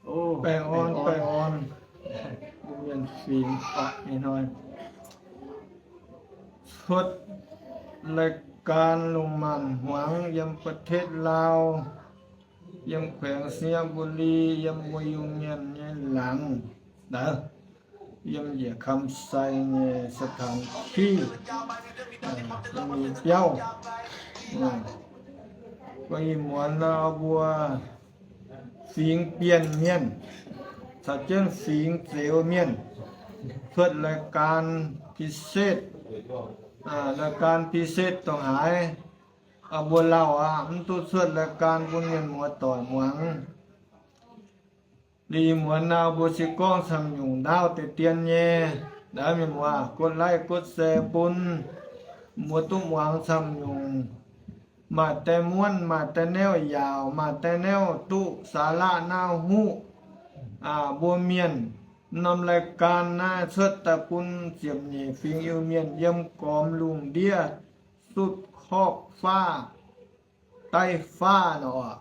Baengh orn, baengh orn. Mbuo mienh fingx oc, ih hnoi cuotv รายการ lungh maanc hmuangx yiem ประเทศ Laauv, yiem แขวง Sainyabuli, yiem mbuo Iu-Mienh nyei laangz, yiem njiec คำไซ nyei สถานที่ biauv. Gorngv ih muonz nor mbuo fingx Bienh Mienh caux jienv fingx Zeuz Mienh cuotv รายการ พิเศษ, รายการ พิเศษ dongh haaix, mbuo lauh aqv, mv duqv cuotv รายการ bun mienh muoz-doic muangx. Liuz ih muonz nor mbuo se gorngv camv nyungc ndaauv deix dien nyei, mienh muoz กดไลค์ กดแชร์ bun mbuo duqv muangx camv nyungc. Maaih deix muonv, maaih deix naeuv yaauc, maaih deix naeuv duqv สาระ naaiv huqv. Mbuo mienh norm รายการ naaiv cuotv daaih bun ziepc nyeic fingx Iu-Mienh yiem gormx lungh ndiev, sutv korpv faav, daiv faav nor,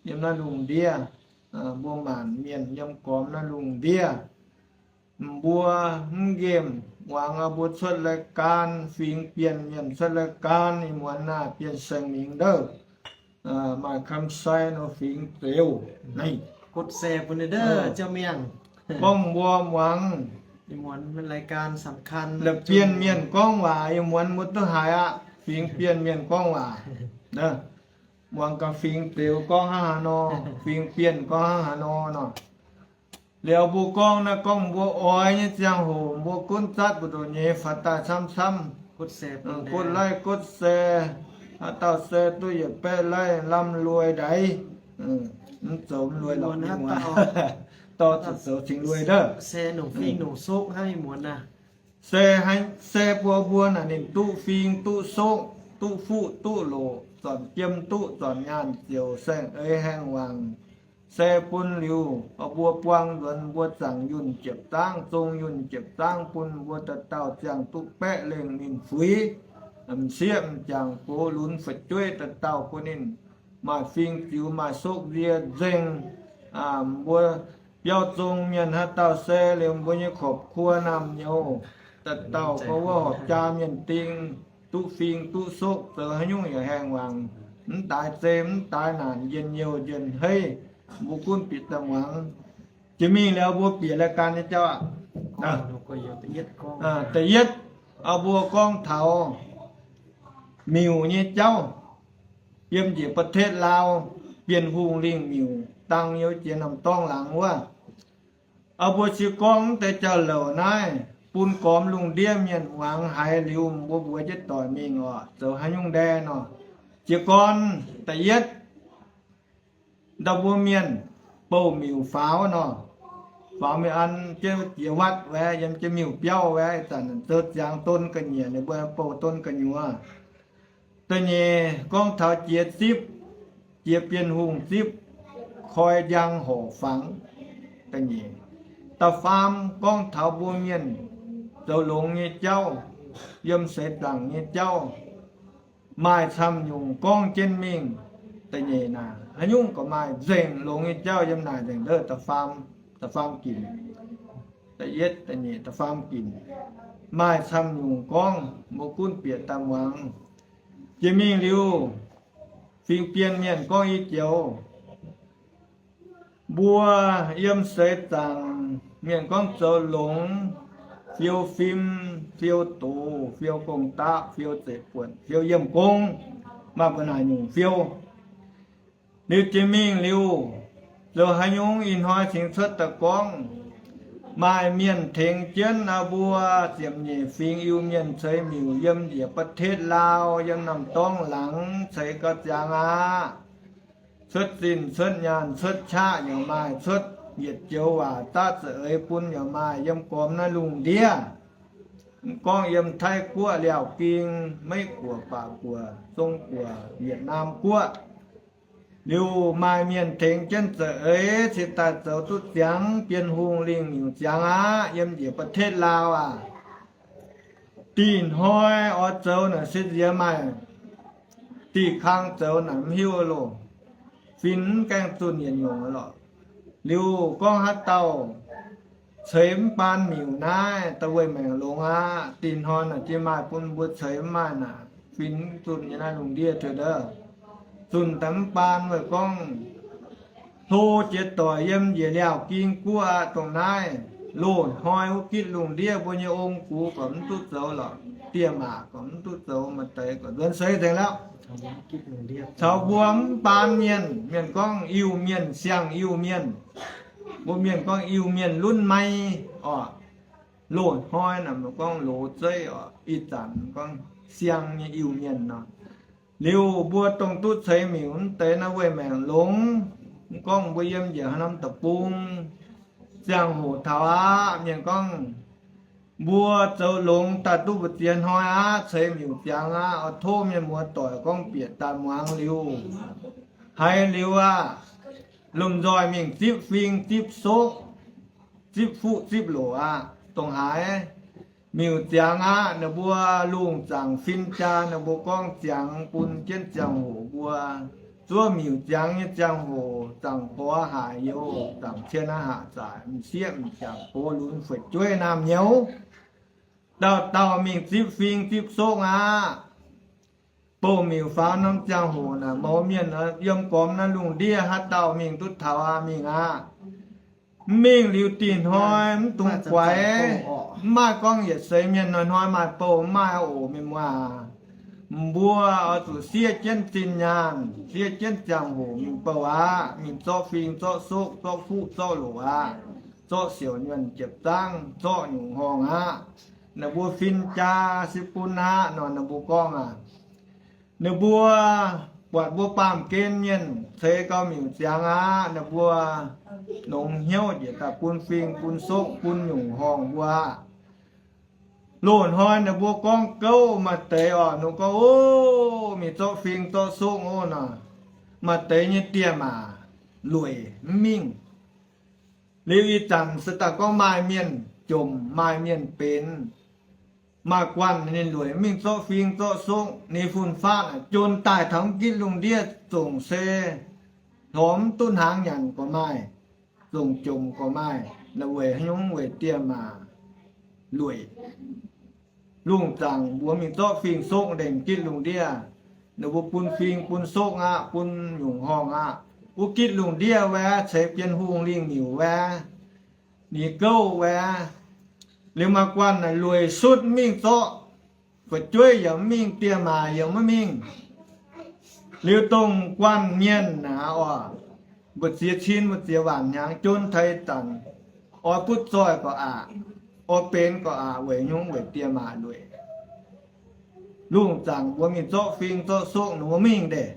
yiem naaiv lungh ndiev, mbuo maanc mienh yiem gormx naaiv lungh ndiev. Mbuo mv nqemh muangx, mbuo cuotv รายการ, fingx Bienh Mienh cuotv รายการ ih muonz naaic, Bienh Saeng Mingx ndouv, maaih คำไซ nor fingx Zeuz, gorngv mbuo muangx. Bienh Mienh gorngv waac ih muonz mbuo duqv haiz aqv. Fingx Bienh Mienh gorngv waac, muangx gaax fingx Zeuz gorngv hnangv haaix nor, fingx Bienh gorngv hnangv haaix nor nor. Liuz mbuo gorngv naaiv, gorngv mbuo oix nyei ziangh hoc mbuo gunv zatv mbu'ndongx nyei faaux daaih camv-camv, กดไลค์ กดแชร์ haaix dauh share duqv yietc baeqv ไลค์ lamh lueiz ndaix. Mv zoux mv lueiz lorqc, dorh zuqc zoux cingx lueiz ndouv. Share bun mbuo naaic ninh duqv fing duqv soqv, duqv fuqv duqv loc, zornc jiem duqv, zornc nyaanh ziouc saeng-eix haengh wangc. Share bun liuz, mbuo buang nzuonx mbuo zaangc yunh jiepc zaangv, zong yunh jiepc zaangv bun mbuo dauh dauh ziangh duqv baeqv lengh ninh fuix, m'sieqv m'jangc gox lunx fu'jueiv dauh dauh bun ninh maaih fing ziux, maaih sokv nzie nzengc. Mbuo biauv zong mienh haaix dauh se liemh mbuo nyei ครอบครัว naamh nyouz, dauh dauh gorngv wuov horpc jaa mienh ding, duqv fing duqv sokv, zoux haaix nyungc yaac haengh wangc, mv daaix zei mv daaix naanc, njien-youh njien-heiv, mbuo gunv bieqc daaih muangx. Jiex mingh liuz mbuo bieqc รายการ nyei jauv aqv. Da'yietv, mbuo gorngv taux miuc nyei jauv. Yiem njiec ประเทศ Laauv, Bienh Hungh lingh miuc dangh youz jiex Namx-Dorngv laangz wuov. Mbuo se gorngv deix jauv-louc naaiv bun gormx lungh ndiev mienh muangx haiz liuz, mbuo mbuox jienv doic mingh oc, zoux haaix nyungc ndae nor. Jiez gorn da'yietv, ndau mbuo mienh bouh miuc faaux nor, faaux mingh an jienv jiex วัด wuov, yiem jienv miuc-biauv wuov, ih zanc zoux ziangx don ga'nyiec, ninh mbuo bouh don gu'nyuoz. Da'nyeic gorngv taux jiex zipv, jiex Bienh Hungh zipv, koi njang horc fangx. Da'nyeic. Da'faam gorngv taux mbuo mienh zoux longx nyei jauv, yiem seix zaangc nyei jauv, maaih camv nyungc gorngv jienv mingh. Da'nyeic naaic, haaix nyungc gorqv maaih nzengc longx nyei jauv yiem naaic nzengc ndouv. Da'faam, da'faam ginc, da'yietv, da'nyeic, da'faam ginc, maaih camv nyungc gorngv, mbuo gunv bieqc daaih muangx. Jiex mingh liuz, fingx Bienh Mienh gorngv i joux, mbuo yiem seix zaangc mienh gorngv zoux longx, fiou fim, fiou doz, fiou gong-daqv, fiou zeiv-buonc, fiou yiem gong, maaih mbuo naaic nyungc fiou. Liuz jiex mingh liuz, zoux haaix nyungc ih hnoi cingx cuotv daaih gorngv, maaih mienh tengx jienv aa mbuo ziepc nyeic fingx Iu-Mienh ceix miuc yiem njiec ประเทศ Laauv, yiem Namx-Dorngv laangz ceix gauh ziangx aqv. Cuotv zinh, cuotv nyaanh, cuotv qaqv yaac maaih, cuotv yietc joux waac daav za'eix bun yaac maaih, yiem gormx naaiv lungh ndiev. Mv gorngv yiem Taiv Guoqv, Liaauc Ging, Meiv Guoqv, Baac Guoqv, Zong Guoqv, Yietc Naam Guoqv, liuz maaih mienh tengx jienv za'eix cingx daaih zoux duqv ziangx Bienh Hungh lingh miuc ziangx aqv, yiem njiec ประเทศ Laauv aqv. Dih hnoi oix zoux naaic se nziex maaih, dih kang zoux naaic mv hiuv loh. Fin mv gaengh zunh yietc nyungc lorqc. Liuz gorngv haaix dauh ceix mv baan miuc naaiv, da'wuov maengc longx aqv. Dinh hnoi naaic jiex maaih bun mbuo ceix mv maaih naaic, fin zunh nyei naaiv lungh ndiev tuix ndov. Zunh daaih mv baan weic gorngv hlo jiex doic yiem njiec liaauc ging guoqv aqv. Dongh naaiv loz-hnoi wuov gitv lungh ndiev mbuo nyei ong-gux gorqv mv duqv zoux lorqc, dieh maac gorqv mv duqv zoux, maaih deix gorqv nzuonx seix nzengc lorqc. Caux mbuo mv baan mienh, mienh gorngv Iu-Mienh, siang Iu-Mienh, mbuo mienh gorngv Iu-Mienh lunv maiv oc. Loz-hnoi naaic mbuo gorngv loz zeiv oc. Ih zanc gorngv siang nyei Iu-Mienh nor. Liuz mbuo dongh duqv ceix miuc mv deix naaiv weih maengc longx. Mv gorngv mbuo yiem njiec haaix norm deic-bung, ziangh hoc taux aqv, mienh gorngv mbuo zoux longx daaih duqv mbu'ziex hnoi aqv, ceix miuc ziangx aqv, oix tov mienh muoz doic gorngv bieqc daaih muangx liuz. Haiz liuz aqv, lomh nzoih mingh zipv fing zipv sokv, zipv fuqv zipv loc aqv. Dongh haaix miuc ziangx aqv, ninh mbuo lungh zaangc fin-jaa ninh mbuo gorngv ziangx bun jienv ziangh hoc mbuo. Zuov miuc ziangx nyei ziangh hoc zaangc gorx haic youz, zaangc cien aqv haac zaaic, m'sieqv m'jangc gox lunx fu'jueiv naamh nyouz, dauh dauh mingh zipv fing zipv sokv aqv. Bouh miuc faaux norm ziangh hoc naaic, mouz mienh yiem gormx naaiv lungh ndiev haaix dauh mingh duqv taux aqv, mingh aqv. Mv mingh liuz dinh hnoi mv dungx guaix. Mv maaih gorngv yietc seix mienh hnoi-hnoi maaih bouh, mv maaih oc, mienh muoz. Mbuo oix zuqc siev jienv zinh nyaanh, siev jienv ziangh hoc mingh bouh aqv. Mingh zorqv fing, zorqv sokv, zorqv fuqv, zorqv loc aqv. Zorqv siouc nyuonh jiepv zaangv, zorqv nyungc horngh aqv. Ninh mbuo fin-jaa se bun aqv nor, ninh mbuo gorngv aqv. Ninh mbuo buatc mbuo baamh gen mienh ceix gau miuc ziangx aqv, ninh mbuo longx hnyouv njiec daaih bun fing, bun sokv, bun nyungc horngh mbuo aqv. Loz-hnoi ninh mbuo gorngv gouv maaih deix oc, ninh gorngv, O, mingh zorqv fing zorqv sokv ov nor, maaih deix nyei dieh maac lueic mv mingh. Liuz ih zanc se daaih gorngv maaih mienh jomc, maaih mienh benx, maaih guanh ninh lueic mingh zorqv fing zorqv sokv, ninh fun-faqv jon daaih taux mv gitv lungh ndiev zongc se hlorm mv duqv hnaangx nyanc gorqv maaih, zongc jomc gorqv maaih, naaiv weic haaix nyungc? Weic dieh maac lueic. Lungh zaangc mbuox mingh zorqv fing sokv ndenc gitv lungh ndiev, ninh mbuo bun fing bun sokv aqv, bun nyungc horngh aqv. Wuov gitv lungh ndiev wuov ceix Bienh Hungh lingh miuc wuov, ninh gouv wuov, liuz maaih guanh naaic lueic sutv mingh zorqv, fu'jueiv yaac mv mingh, dieh maac yaac mv mingh. Liuz dongh guanh mienh aqv oc, mbu'ziex cin mbu'ziex waanc hnyangx jon taux ih zanc, oix butv zoih gorqv aqc, oix benx gorqv aqc, weic nyungc? Weic dieh maac lueic. Lungh zaangc mbuox mingh zorqv fing zorqv sokv, ninh mbuo mingh deix.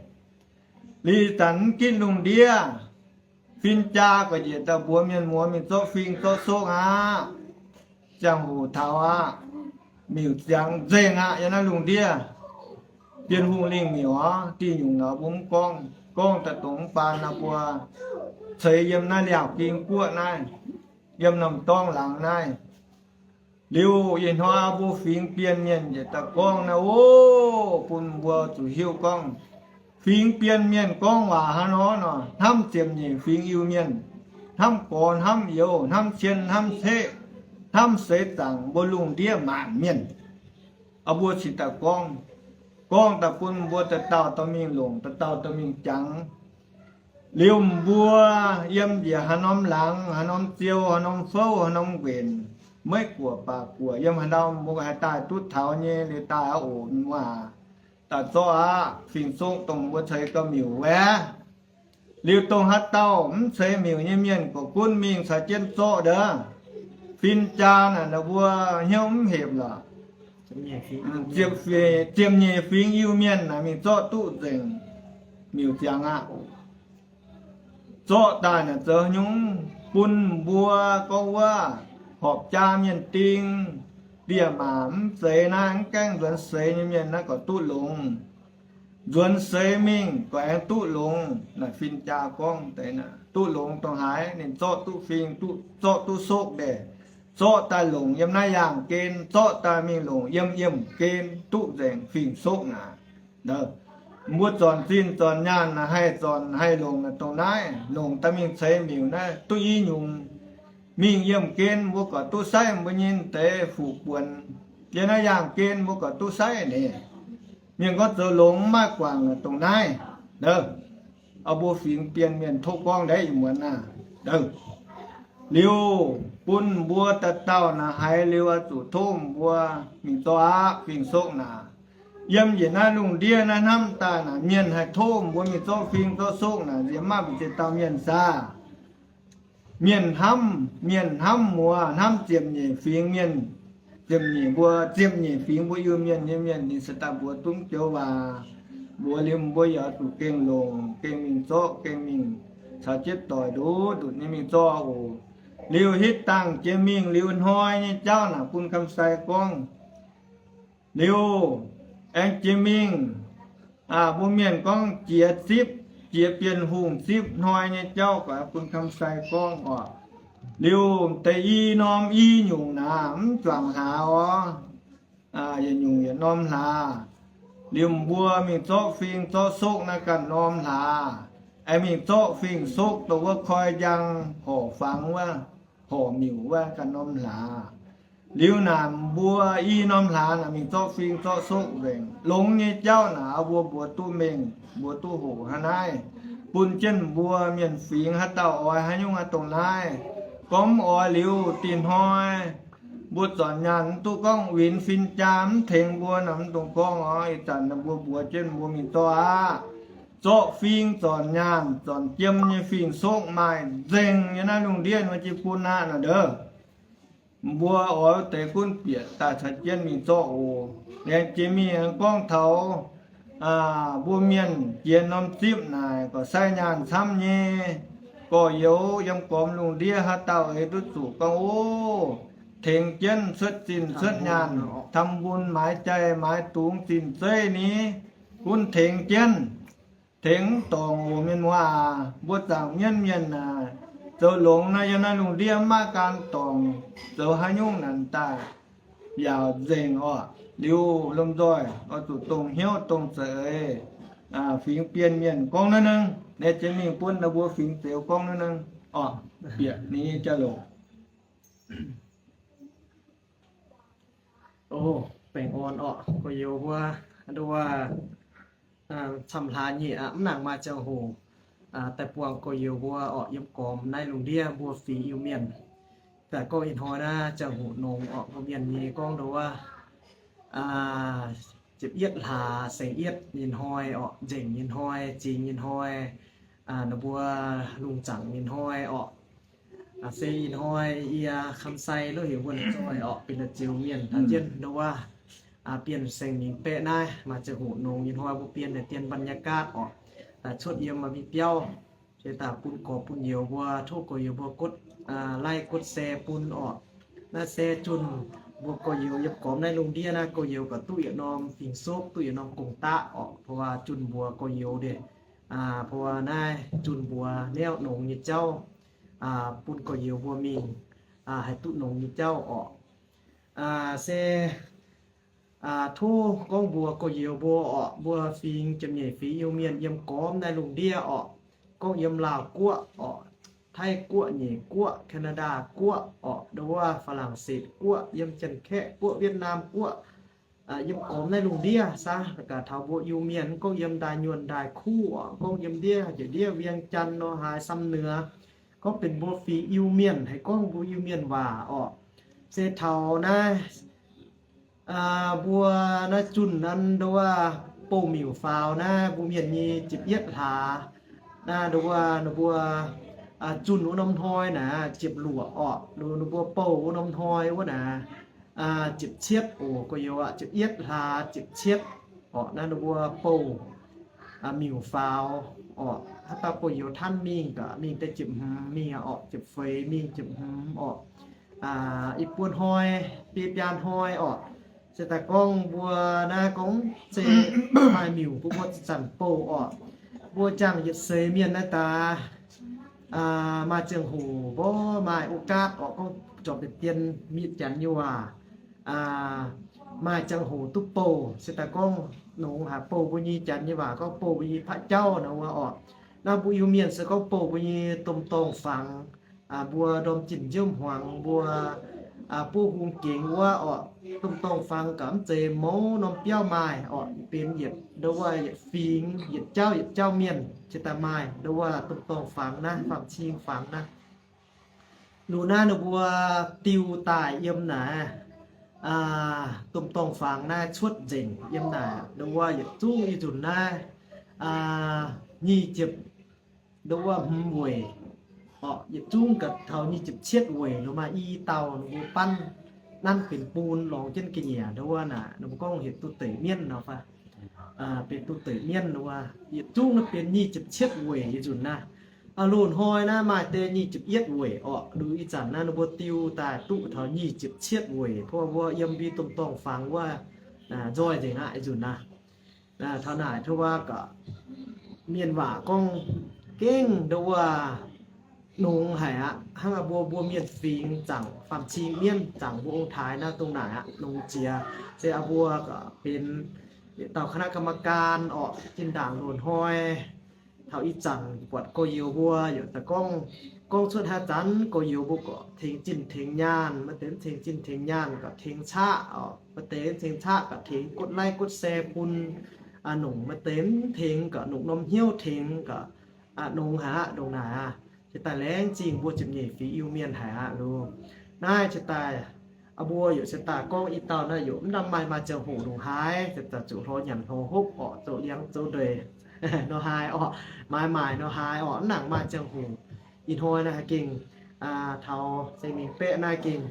Liuz zanc mv gitv lungh ndiev, fin-jaa gorqv njiec daaih mbuox mienh muoz mingh zorqv fing zorqv sokv aqv. Ziangh hoc taux aqv, miuc ziangx nzengc aqv. Yiem naaiv lungh ndiev, Bienh Hungh lingh miuc oc, diuh nyungc naaiv mbuo mv gorngv, gorngv daaih dongh mv baan naaiv mbuo ceix yiem naaiv Liaauc Ging Guoqv naaiv, yiem norm dorngx laangz naaiv. Liuz ih hnoi mbuo fingx Bienh Mienh njiec daaih gorngv naaiv, o, bun mbuo zuqc hiuv gorngv fingx Bienh Mienh gorngv waac hnangv nor nor, hnamv ziepc nyeic fingx Iu-Mienh, hnamv gorx hnamv youz, hnamv cien hnamv ceqv, hnamv seix zaangc mbuo lungh ndiev maanc mienh. Mbuo cingx daaih gorngv, gorngv daaih bun mbuo dauh dauh dorh mingh longc, dauh dauh dorh mingh jangx. Liuz mbuo yiem njiec haaix norm laangz, haaix norm ziou, haaix norm fouv, haaix norm nquenc, maiv guoqv baac guoqv, yiem haaix norm mbuo haih daaih duqv taux nyei. Liuz daaih aqv oc, mienh muoz, daaih zorqv aqv. Fing-sokv dongh mbuo ceix gau miuc wuov. Liuz dongh haaix dauh mv ceix miuc nyei mienh, gorqv gunv mingh caux jienv zorqv ndov. Fin-jaa naaic ninh mbuo hnyouv mv hepc lorqc. Ziepc nyeic fingx Iu-Mienh naaic mingh zorqv duqv nzengc, miuc ziangx aqv. Zorqv daaih naaic zoux nyungc? Bun mbuo gorngv wuov horpc jaa mienh ding, dieh maac mv zeiz naaiv, mv gaengh nzuonx seix nyei mienh naaiv gorqv duqv longx. Nzuonx seix mingh gorqv aengx duqv longx. Naaic fin-jaa gorngv deix naaic, duqv longx dongh haaix? Ninh zorqv duqv fing, zorqv duqv sokv deix, zorqv daaih longc yiem naaiv yaangh gen, zorqv daaih mingh longc yiem yiemh gen, duqv nzengc fing-sokv naaic. Mbuo zornc zinh zornc nyaanh naaic haih zornc haih longc naaic dongh naaiv, longc daaih mingh ceix miuc naaiv duqv i nyungc. Mingh yiemh gen mbuo gorqv duqv saiv mbuo nyei deix fuqv buonc. Yiem naaiv yaangh gen mbuo gorqv duqv saiv ni. Mienh gorngv zoux longx mv maaih guangc naaic dongh naaiv. Aa, mbuo fingx Bienh Mienh tov gorngv ndaix ih muonz naaic. Liuz, bun mbuo dauh dauh naaic haiz liuz oix zuqc tov mbuo mingh zorqv aqv fingx sokv naaic. Yiem njiec naaiv lungh ndiev naaiv hnamv daaih naaic, mienh haih tov mbuo mingh zorqv fingx zorqv sokv naaic, nziex maaih mbu'ziex dauh mienh saah? Mienh hnamv, mienh hnamv muoz, hnamv ziepc nyeic fingx mienh, ziepc nyeic mbuo, ziepc nyeic fingx mbuo Iu-Mienh nyei mienh, ninh se daaih mbuox duqv joux waac. Mbuox liuz mbuo yaac zuqc gengh longc, gengh mingh zorqv, gengh mingh caux jienv doic nduqc nduqc nyei mingh zorqv oc. Liuz hitv dangh jiex mingh liuz hnoi nyei jauv naaic bun Kamsai gorngv. Liuz aengx jiex mingh, mbuo mienh gorngv jiex zipv, jiex Bienh Hungh zipv hnoi nyei jauv bun Kamsai gorngv oc. Liuz deix i norm i nyungc naaic mv juangc hlaax oc. Yietc nyungc yietc norm hlaax. Liuz mbuo mingh zorqv fingx zorqv sokv naaiv ganh norm hlaax. Aengx mingh zorqv fingx sokv dongh wuov koi njang horc fangx wuov, horc miuc wuov ganh norm hlaax. Liuz naaic mbuo i norm hlaax naaic mingh zorqv fingx zorqv sokv nzengc. Longx nyei jauv naaic mbuo mbuox duqv mengh, mbuox duqv hoqc hnangv naaiv. Bun jienv mbuo mienh fingx haaix dauh oix haaix nyungc haaix dongh naaiv. Gorngv mv oix liuz dinh hnoi mbuo zornc nyaanh mv duqv gorngv winx fin-jaa mv tengx mbuo naaic mv dungx gorngv oc. Ih zanc mbuo mbuox jienv mbuo mingh zorqv aqv. Zorqv fingx zornc nyaanh, zornc jiem nyei fingx sokv maaih nzengc nyei naaiv lungh ndiev nor jiex bun aqv naaic ndov. Mbuo oix deix gunv bieqc daaih caux jienv mingh zorqv oc. Laengz jiex mingh aengx gorngv taux mbuo mienh jiex norm zipv naaic gorqv sai nyaanh camv nyei. Gorx-youz yiem gormx lungh ndiev haaix dauh eix duqv zuqc gorngv oc, tengx jienv cuotv zinh cuotv nyaanh, ทำบุญ maaiz jai maaiz dungz zinh zeiv ni, gunv tengx jienv. Tengx mv dorngc oc mienh muoz aac. Mbuo zaangc mienv mienh aac, zoux longx naaiv yiem naaiv lungh ndiev mv maaih gan dorngc, zoux haaix nyungc naaic daaih yaauc nzengc oc. Liuz lomh nzoih oix zuqc dongh hnyouv dongh za'eix fingx Bienh Mienh gorngv naaiv nengh, naaiv jiex mingh bun ninh mbuo fingx Zeuz gorngv naaiv nengh oc. Bieqc ninh nyei jauv-louc. O, baengh orn orqc, gorx-youz mbuo, nduov, camv hlaax nyei aqv, mv nangc maaih ziangh hoc daaih buangh gorx-youz mbuo orqc, yiem gormx naaiv lungh ndiev mbuo fingx Iu-Mienh. Daaih gorngv ih hnoi naaiv ziangh hoc nongx orqc, mbuo mienh nyei gorngv nduov, ziepc yietv hlaax, saeng-yietv nyei hnoi orqc, nzengc nyei hnoi, zingx nyei hnoi, ninh mbuo lungh zaangc nyei hnoi orqc. Se ih hnoi yie Kamsai Luv Heuc Wuonh Zoih orqc, benx Zeuz Mienh, taux jienv nduov, bienh saeng-mingh baeqv naaiv, maaih ziangh hoc nongx ih hnoi mbuo bienh daaih dien บรรยากาศ orqc, daaih cuotv yiem maaih mbiv biauv. Se daaih bun gorx bun youz mbuo, tov gorx-youz mbuo กด like กด share bun orqc. Naaiv se junh mbuo gorx-youz yiem gormx naaiv lungh ndiev naaiv gorx-youz gauh duqv yietc norm fingx-sopv, duqv yietc norm gong-daqv orqc, เพราะว่า junh mbuox gorx-youz ndeic, เพราะว่า naaiv junh mbuox naaiv nongx nyei jauv, bun gorx-youz mbuo mingh haih duqv nongx nyei jauv orqc. Se tov gorngv mbuox gorx-youz mbuo orqc, mbuo fingx Janx-Nyeic Fingx Iu-Mienh yiem gormx naaiv lungh ndiev orqc, gorngv yiem Laauv Guoqv orqc, Taiv Guoqv, Nyeic Guoqv, Canada Guoqv orqc, nduov, Faa^lang^setv Guoqv, yiem Janx-Kaeqv Guoqv, Wietv^naam Guoqv, yiem gormx naaiv lungh ndiev, saax gaax taux mbuo Iu-Mienh gorngv yiem ndaaih nyuonh ndaaih kuv orqc, gorngv yiem ndiev njiec ndiev Vieng Jaan nor haaix Sam Nduov, gorngv benx mbuo fingx Iu-Mienh, haiz gorngv mbuo Iu-Mienh waac orqc. Se taux naaiv mbuo naaiv junh naaiv nduov, bouh miuc faaux naaiv mbuo mienh nyei ziepc yietv hlaax, naaiv nduov, ninh mbuo junh wuov norm hnoi naaic ziepc luoqc orqc, ninh mbuo bouh wuov norm hnoi wuov naaic ziepc cietv oc, gorx-youz aqv, ziepc yietv hlaax ziepc cietv orqc, naaiv ninh mbuo bouh miuc faaux orqc. Haaix dauh gorx-youz tanv mingh gaax, mingh daaih ziepc hmz mingh orqc, ziepc feix mingh ziepc hmz orqc. Ih buo hnoi, biei biaa hnoi orqc. Se daaih gorngv mbuo naaiv gorngv se maaih miuc bun mbuo zanc-zanc bouh orqc. Mbuo jangx yietc seix mienh naaiv daaih maaih ziangh hoc mborqv maaih โอกาส orqc, gorngv zorpc deix dien mienh Janx nyei waac, maaih ziangh hoc duqv bouh, se daaih gorngv nongx haic bouh mbuo nyei, janx nyei waac gorngv bouh mbuo nyei paqv jauv nor wuov orqc. Naaiv mbuo Iu-Mienh se gorngv bouh mbuo nyei domh dorngh fangx, mbuo ndorm jin nziouv hmuangx, mbuo buov hung gengx wuov orqc. Domh dorngh fangx gaax mv zeiz mouz norm biauv maaih orqc, benx yietc ndo wuov yietc fingx, yietc jauv yietc jauv mienh se daaih maaih ndo wuov domh dorngh fangx naaiv, faam-cing fangx naaiv. Lungh naaiv ninh mbuo diu daaih yiem naaiv domh dorngh fangx naaiv cuotv nzengc yiem naaic ndo wuov yietc zungv ih nzunc naaiv nyic ziepc ndo wuov hmz weic orqc, yietc zungv ga'taux nyic ziepc cietv weic lo maaih i dauh ninh mbuo banv nanv benx bun lorngx jienv ga'nyiec ndo wuov naaic, ninh mbuo gorngv heuc duqv deic mienv nor fai, benx duqv deic mienv wuov, yietc zungv naaiv benx nyic ziepc cietv weic ih nzunc naaiv. Loz-hnoi naaiv maaih deix nyic ziepc yietv weic orqc. Lungh ih zanc naaiv ninh mbuo diu daaih duqv taux nyic ziepc cietv weic, mbuo yiem mbuo domh dorngh fangx wuov nzoih nzengc aqv ih nzunc naaiv. Taux naaic tov wuov gaax, mienh waac gorngv gengh ndo wuov nongx haic aqv. Hnangv mbuo, mbuo mienh fingx zaangc faam-cing mienv, zaangc mbuo ong-taaix naaiv dongh naaic aqv, nongx jiex. Se mbuo benx dauh คณะกรรมการ orqc, zinh ndaangc loz-hnoi taux ih zanc buatc gorx-youz mbuo yaac daaih gorngv, gorngv cuotv haaix zanc gorx-youz mbuo gorqv tengx zinh tengx nyaanh, maaih deix mv tengx zinh tengx nyaanh gorqv tengx caqv orqc, maaih deix mv tengx caqv gorqv tengx กดไลค์ กดแชร์ bun nongc, maaih deix mv tengx gorqv nongc norm hnyouv tengx gorqv nongx haic aqv. Ndongc naaic aqv, se daaih laengz zingh mbuo ziepc nyeic fingx Iu-Mienh haic aqv loh. Naaiv se daaih mbuo yaac se daaih gorngv i dauh naaiv yaac mv lamh maaih, maaih ziangh hoc ndongc haaix se daaih zuqc hlorx nyanc hlorx hopv orqc, zoux liangx zoux ndeic nor haaix orqc, maaiz maaic nor haaix orqc, mv nangc maaih ziangh hoc. Ih hnoi naaiv haih gengh taux se mingh baeqv naaiv gengh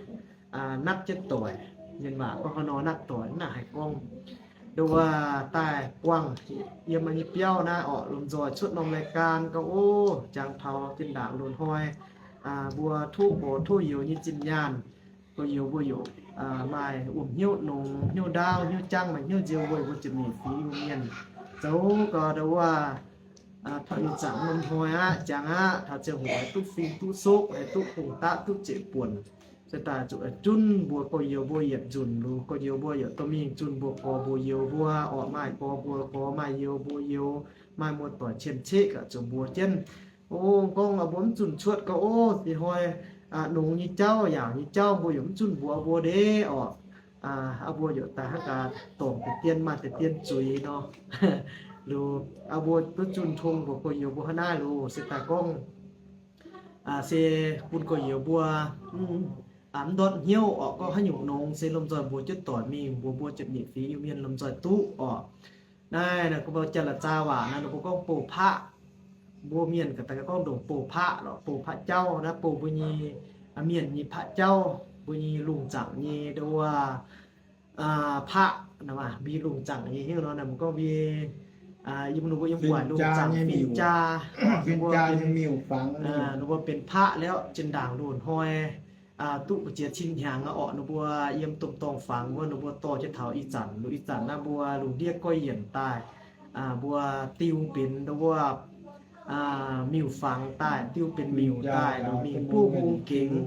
natv jienv doic. Mienh waac gorngv haaix nor natv doic mv nangc haih gorngv. Ndo wuov daaih buangh yiem nyei biauv naaiv orqc, lomh nzoih cuotv norm รายการ gorngv, o, jangx taux zinh ndaangc loz-hnoi mbuo tov gorx tov youz nyei zinh nyaanh, gorx-youz mbuo yaac maaih wuom hnyouv nongx, hnyouv ndaauv, hnyouv jangv, maaih hnyouv nziouv weic mbuo ziepc nyeic fingx Iu-Mienh zoux gau ndo wuov taux ih zanc norm hnoi aqv, jangx aqv, taux ziangh hoc haih duqv fing duqv sokv, haih duqv hungh daqv duqv zeqc buonc, se daaih zuqc junv mbuo gorx-youz mbuo yietc nzunc lungh. Gorx-youz mbuo yaac dorh mingh zunh mbuo gorx mbuox youz mbuo orqc, maaih gorx mbuox gorx, maaih youz mbuox youz, maaih muoz-doic cien-ceqv gaax zuqc mbuox jienv, o, gorngv mbuo mv zunh cuotv gau, o, ih hnoi nongx nyei jauv, yaauc nyei jauv mbuo yaac mv zunh mbuox mbuo ndeic orqc. Mbuo yaac daaih hnangv gaax dorngc deix dien, maaih deix dien zuiz nor, loz mbuo duqv zunh tong mbuox gorx-youz mbuo hnangv naaiv loh, se daaih gorngv se bun gorx-youz mbuo mv ndortv hnyouv orqc, gorngv haaix nyungc nongx se lomh nzoih mbuox jienv doic mingh, mbuox mbuo ziepc nyeic fingx Iu-Mienh lomh nzoih duqv orqc. Naaiv naaiv gorngv mbuo Janx-La'zaa waac naaiv ninh mbuo gorngv bouh paqv. Mbuo Mienh ga'dangv gorngv ndongc bouh paqv lorqc, bouh paqv jauv naaiv bouh mbuo nyei mienh nyei paqv jauv, mbuo nyei lungh zaangc nyei ndo wuov paqv, mbuo nyei lungh zaangc nyei hnyouv nor, ninh mbuo gorngv mbuo yiem, ninh mbuo yiem guaaic lungh zaangc fin-jaa, ninh mbuo benx paqv liuz zinh ndaangc loz-hnoi duqv ziex cin hnyangx orqc, ninh mbuo yiem domh dorngh fangx wuov, ninh mbuo dorh jienv taux ih zanc. Lungh ih zanc naaiv mbuo lungh ndiev goiv yienc daaih, mbuo diu benx ndo wuov miuc-fangx daaih, diu benx miuc daaih, mingh buov hung gengx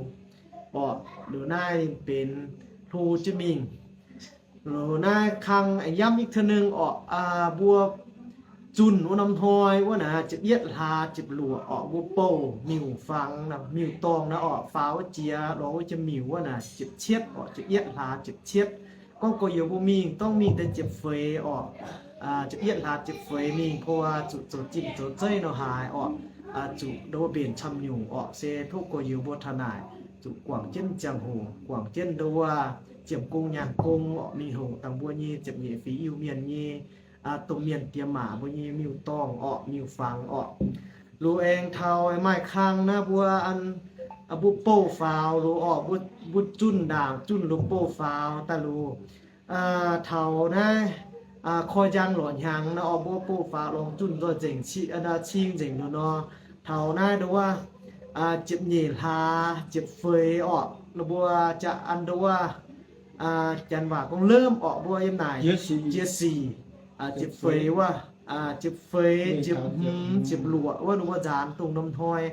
orqc. Liuz naaiv benx hlo jienv mingh. Liuz naaiv kang yamv ih hnoi orqc, mbuo zunh wuov norm hnoi wuov naaiv ziepc yietv hlaax ziepc luoqc orqc, mbuo bouh miuc-fangx, miuc-dorngh naaiv orqc, faaux wuov jiex lorz wuov jiex miuc wuov naaiv ziepc cietv orqc, ziepc yietv hlaax ziepc cietv. Gorngv gorx-youz mbuo mingh, dorngv mingh deix ziepc feix orqc, ziepc yietv hlaax ziepc feix mingh, mbuo zuqc zoux zinh zoux zeiv nor haaix orqc, zuqc ndo wuov mbenc camv nyungc orqc. Se tov gorx-youz mbuo taux naaic zuqc guangc jienv ziangh hoc, guangc jienv ndo wuov ziemc gong nyaanh gong orqc, mingh hoqc dangh mbuo nyei ziepc nyeic fingx Iu-Mienh nyei domh mienh diex maac, mbuo nyei miuc-dorngh orqc, miuc-fangx orqc. Loz aengx taux maaih kang naaiv mbuo, mbuo bouh faaux loz orqc, mbuo zunh ndaangc zunh loz bouh faaux daaih loz. Taux naaiv koi njang lorqc hnyangx naaiv orqc, mbuo bouh faaux lorz zunh nzoih nzengc, cing nzengc loz nor. Taux naaiv ndo wuov ziepc nyeic hlaax ziepc feix orqc, mbuo jaax an ndo wuov Janx waac gorngv เริ่ม orqc, mbuo yiem naaic jiex sic, ziepc feix wuov, ziepc feix, ziepc hmz, ziepc luoqc wuov, ninh mbuo nzaanx dongh norm hnoi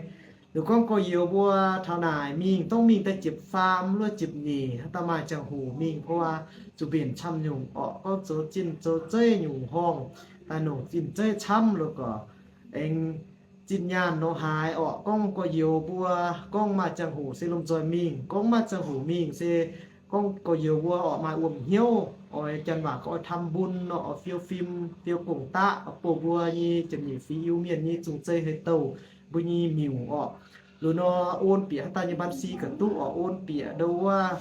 Liuz gorngv gorx-youz mbuo taux naaic mingh, dongh mingh daaih ziepc faam wuov ziepc nyeic, haaix dauh maaih ziangh hoc mingh gorngv zuqc mbenc camv nyungc orqc, gorngv zoux zinh zoux zeiv nyungc horngh, daaih longc zinh zeiv camv lo gorqc, aengx zinh nyaanh nor haaix orqc. Gorngv gorx-youz mbuo gorngv maaih ziangh hoc se lomh nzoih mingh, gorngv maaih ziangh hoc mingh se gorngv gorx-youz mbuo orqc maaih wuom hnyouv, oix janx waac gorngv oix ทำบุญ nor, oix fiou fim, fiou gong-daqv, oix bouh mbuo nyei ziepc nyeic fingx Iu-Mienh nyei zungh zei hei douh, mbuo nyei miuc orqc. Liuz nor, on bieqc haaix dauh nyei บัญชี ga'duqv orqc, on bieqc ndo wuov,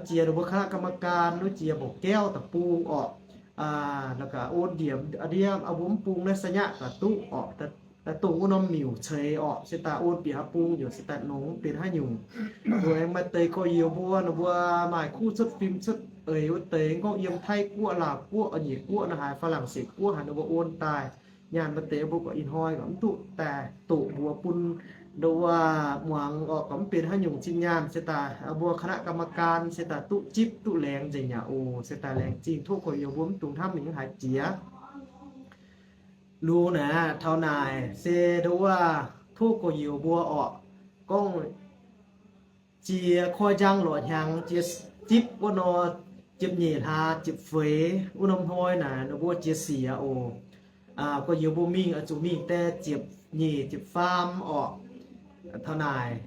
jiex ndo wuov คณะกรรมการ wuov jiex mbouc gaeqv da'bung orqc, ga'on ndiev ndiev mbuo mv bung naaiv สัญญา ga'duqv orqc, daaih dongh wuov norm miuc ceix orqc, se daaih on bieqc haaix bung yaac se daaih nongx benx haaix nyungc. Liuz aengx maaih deix gorx-youz mbuo, ninh mbuo maaih kuv cuotv fim cuotv eix wuov deix, gorngv yiem Taiv Guoqv, Laauh Guoqv, Nyiec Guoqv nor haaix, Faa^lang^setc Guoqv haaix, ninh mbuo on daaih nyaanh maaih deix mbuo gorqv ih hnoi gorqv mv duqv daaih doqc mbuox bun ndo wuov muangx orqc, gorqv mv benx haaix nyungc zinh nyaanh, se daaih mbuo คณะกรรมการ se daaih duqv zipv duqv laengz nzengc yaac oc, se daaih laengz zingh. Tov gorx-youz mbuo mv dungx hnamv mingh haaix jiex. Lungh naaic taux naaic se ndo wuov tov gorx-youz mbuo orqc, gorngv jiex koi njang lorqc hnyangx jiex zipv wuov nor, ziepc nyeic hlaax ziepc feix wuov norm hnoi naaic ninh mbuo jiex sic oc. Gorx-youz mbuo mingh oix zuqc mingh daaih ziepc nyeic ziepc faam orqc. Taux naaic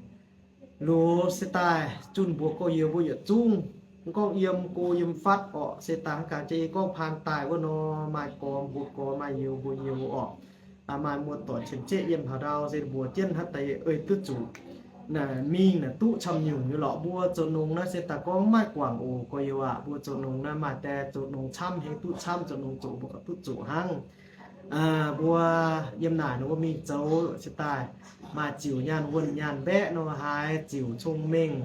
lungh se daaih zunh mbuox gorx-youz mbuo yietc zungv, mv gorngv yiem go yiem fatv orqc, se daaih hnangv gaax jiex i gorngv paan daaih wuov nor, maaih gorx mbuox gorx, maaih youz mbuox youz orqc. Maaih muoz-doic cien-ceqv yiem taux ndau se mbuox jienv hnangv deix ei duqv zuqc mingh naaic duqv camv nyungc nyei lorqc. Mbuo zoux nongx naaiv se daaih gorngv maiv guangc oc gorx-youz aac. Mbuo zoux nongx naaiv maaih deix zoux nongx camv heng duqv camv, zoux nongx zoqc mbuo gorqv duqv zoqc hnangv. Mbuo yiem naaic nor mbuo mingh zoux se daaih maaih ziux nyaanh wuonh nyaanh mbaeqv nor haaix, ziux cong-mengh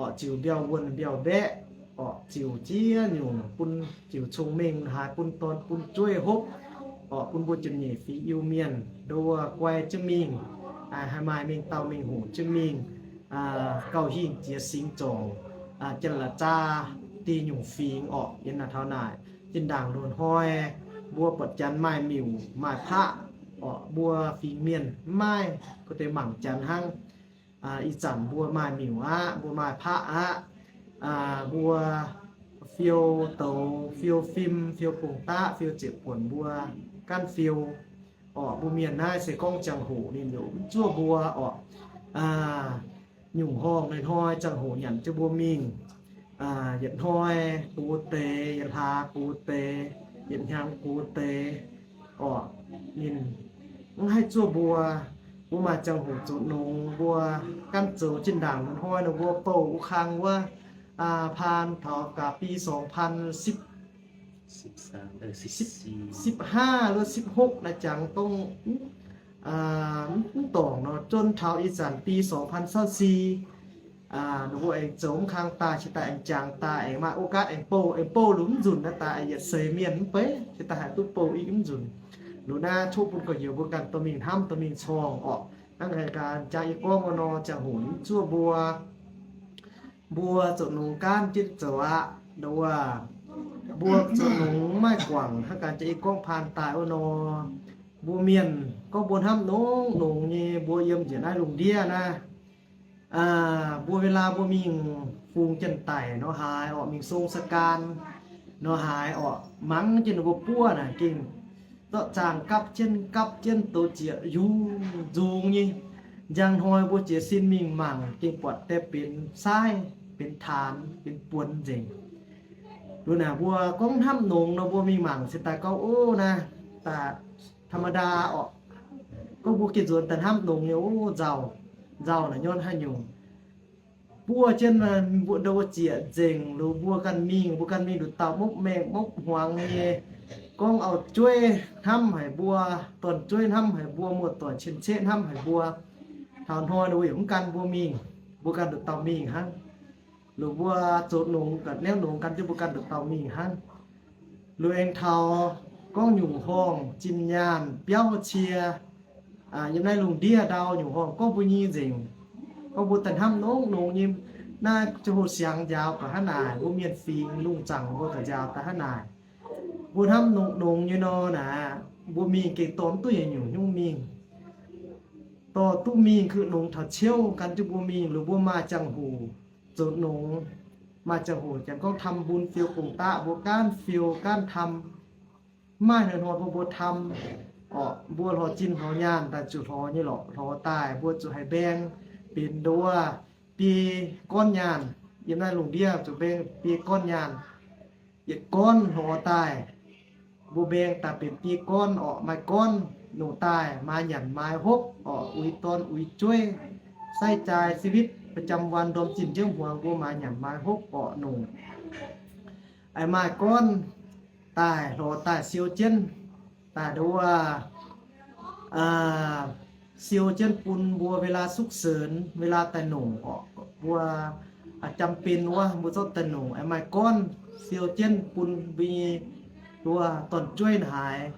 orqc, ziux mbiauh wuonh mbiauh mbaeqv orqc, ziux ziex nyungc bun ziux cong-mengh haaix, bun dorn bun jueiv hopv orqc, bun mbuo ziepc nyeic fingx Iu-Mienh ndo wuov guai jienv mingh, haih maaih mengh dauh mengh hoc jienv mingh gauh hingh jiex singx zorngc, Janx-La'zaa Deic-Nyungc Fingx orqc. Yiem naaic taux naaic zinh ndaangc loz-hnoi mbuo buatc Janx maaih miuc maaih paqv orqc, mbuo fingx mienh mv maaih, deix mangc Janx hnangv. Ih zanc mbuo maaih miuc aqv, mbuo maaih paqv aqv, mbuo fiou douz, fiou fim, fiou gong-daqv, fiou zieqc buonc mbuo gaanv fiou orqc. Mbuo mienh naaiv se gorngv ziangh hoc ninh yaac mv zuov mbuo orqc. Nyungc horngh ih hnoi ziangh hoc nyanc jienv mbuo mingh, yietc hnoi gox deix, yietc hlaax gox deix, yietc hnyangx gox deix orqc. Ninh mv haih zuov mbuo. Mbuo maaih ziangh hoc zoux nongx, mbuo gaanv zoux zinh ndaangc ih hnoi nor mbuo bouh wuov kang wuov, paan taux gaax ปี สองพันสิบ สิบห้า หรือ สิบหก naaiv jangx dongh mv dorngc nor, zon taux ih zanc ปี สองพันยี่สิบสี่ ninh mbuo aengx zoux mv kang daaih, qiex daaih aengx jangx daaih, aengx maaih โอกาส aengx bouh, aengx bouh liuz mv nzunc naaiv daaih yietc seix mienh mv beiv, qiex daaih haih duqv bouh i mv nzunc. Liuz naaiv tov bun gorx-youz mbuo ganh dorh mingh hnamv, dorh mingh corngh orqc. Hnangv gaax jangx yie gorngv wuov nor, ziangh hoc mv zuov mbuo. Mbuo zoux nongx gaanv jienv zoux aqv. Ndo wuov, mbuo zoux nongx maiv guangc, hnangv gaax jiex i gorngv paan daaih wuov nor, mbuo mienh gorngv mbuo hnamv nongx nongx nyei, mbuo yiem njiec naaiv lungh ndiev naaiv, mbuo เวลา mbuo mingh fungx janx-daic nor haaix orqc, mingh song ราชการ nor haaix orqc, mangc jienv ninh mbuo buov naaic gengh zorqv zaangh gapv jienv gapv jienv douz zieqc yungz nzungx nyei. Njang hnoi mbuo jiez sin mingh mangc gengh buatc deix benx saaiv, benx taanx, benx buonx nzengc. Liuz naaic mbuo gorngv hnamv nongx nor mbuo mingh mangc se daaih gorngv, ov, naaiv daaih ธรรมดา orqc. Gorngv mbuo gengh nzuonx daaih hnamv nongx nyei, ov, nzauh, nzauh naaic nyorn haaix nyungc. Buov jienv mbuo ndo wuov zieqc nzengc, liuz mbuo ganh mingh, mbuo ganh mingh nduqc dauh mopv maengh mopv hmuangx nyei. Gorngv auv-jueiv hnamv haic mbuo, dorn-jueiv hnamv haic mbuo, muoz-doic cien-ceqv hnamv haic mbuo. Taux hnoi ninh mbuo yaac mv gan mbuo mingh, mbuo ganh nduqc dauh mingh hnangv. Liuz mbuo zoux nongx ganh, naaiv nongx gan jienv mbuo ganh nduqc dauh mingh hnangv. Liuz aengx taux gorngv nyungc horngh zinh nyaanh biauv cie, yiem naaiv lungh ndiev ndau nyungc horngh gorngv mbuo nyei nzengc. Gorngv mbuo daaih hnamv nongx nongx nyei, naaiv ziangh hoc siangx njaaux gaax hnangv naaic, mbuo mienh fingx lungh zaangc mbuo gaax njaaux daaih hnangv naaic. Mbuo hnamv nongx nongx nyei nor naaic, mbuo mingh gengh dorh mv duqv yietc nyungc hnyouv mingh. dorh duqv mingh keu nongx taux ciouv gan jienv mbuo mingh, liuz mbuo maaih ziangh hoc zoux nongx, maaih ziangh hoc janx gorngv ทำบุญ fiou gong-daqv, mbuo gaanv fiou gaanv ทำ. Maaih hnoi-hnoi mbuo mbuo ทำ orqc, mbuo lorz zinh lorz nyaanh daaih zuqc lorz nyei lorqc, lorz daaih mbuo zuqc haiz mbaeng benx nduov biei gorn nyaanh. Yiem naaiv lungh ndiev zuqc mbaeng biei gorn nyaanh. Yietc gorn lorz daaih, mbuo mbaeng daaih benx biei gorn orqc, maaih gorn nongc daaih maaiz nyanc maaiz hopv orqc, uix dorn uix jueiv, ใช้จ่ายชีวิตประจำวัน ndorm zinh njiec hmuangx mbuo maaiz nyanc maaiz hopv orqc nongc. Aengx maaih gorn daaih lorz daaih siou jienv, daaih nduov siou jienv bun mbuo เวลา sukv senx, เวลา daaih nongc orqc, mbuo จำเป็น wuov mbuo zorqv daaih nongc. Aengx maaih gorn siou jienv bun mbuo nyei nduov dorn-jueiv haaix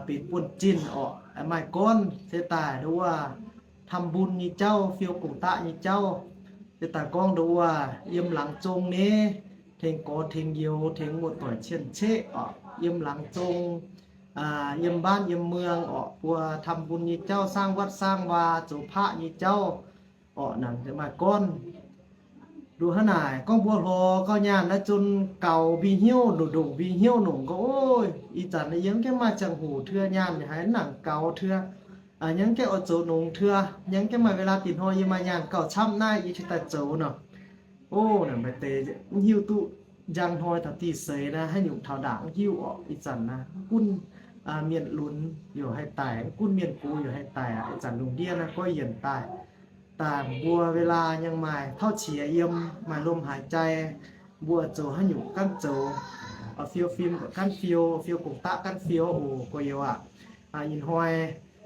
benx buonv-zinh orqc. Aengx maaih gorn se daaih nduov ทำบุญ nyei jauv, fiou gong-daqv nyei jauv, se daaih gorngv nduov yiem laangz zong nyei, tengx gorx tengx youz, tengx muoz-doic cien-ceqv orqc, yiem laangz zong, yiem บ้าน yiem เมือง orqc, mbuo ทำบุญ nyei jauv, สร้างวัด สร้างวา zoux paqv nyei jauv orqc. Naaic maaih gorn nduov hnangv naaic gorngv mbuo lorz gauh nyaanh naaiv zunc gaux mbi hnyouv, ndoqc ndoqc mbi hnyouv nongc gorngv, Ov, ih zanc yie mv gaengh maaih ziangh hoc teu nyaanh, haiz nangc gaux teu, yie mv gaengh oix zoux nongx teu, yie mv gaengh maaih เวลา dinh hnoi, yie maaih nyaanh gauh camv naaiv, yie cingx daaih zoux nor. Ov, naaic maaih deix mv hiuv duqv njang hnoi taux dih seix naaiv haaix nyungc taux ndaangc mv hiuv orqc. Ih zanc naaiv mv gunv mienh lunx yaac haih daic, mv gunv mienh gox yaac haih daic aqv. Ih zanc lungh ndiev naaiv goiv yienc daaih, daaih mbuo เวลา yangh maaih tauv qiex yiem, maaih lomh haaix jai, mbuo zoux haaix nyungc gaanv zoux, fiou fim ganv fiou, fiou gong-daqv ganv fiou oc, gorx-youz aac. Ih hnoi